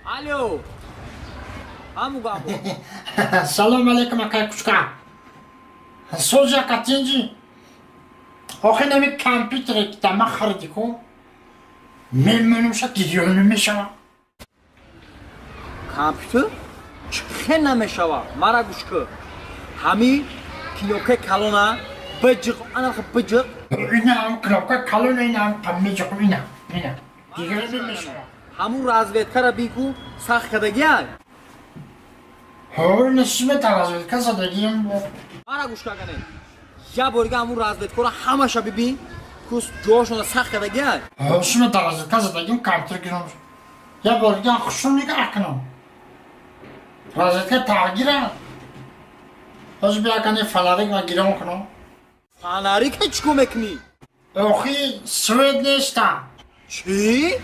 Алло, ҳамугамо. Салом алейкум, акай Кучка. Сози, ака, тинҷи? Охи, нами компютере ки дама хариди ку, мемонумша, гирён намешава. Компютер чӣ хел намешава? Мара гӯш кӯ, ҳами кнопкаи калона биҷиқ, анаха биҷиқ. Ина кнопка калона, ина меҷиқу, ина дигар намешава. Ҳамун розеткара бику, сахт кардагиай. Ҳо, ина симета розетка задагием. Мара гӯш кагане, я борига ҳамун розеткора ҳамаша бибин ку, ҷоошона сахт кардагиай. Ҳо, симета розетка задагим, компютер гиром, я борига хушум нигаҳ кунам, розетка тағгира. Ҳозир биякани фонарик ма гиром кунам. Фонарика чӣ кор мекунӣ? Охи, свет неста. Чӣ?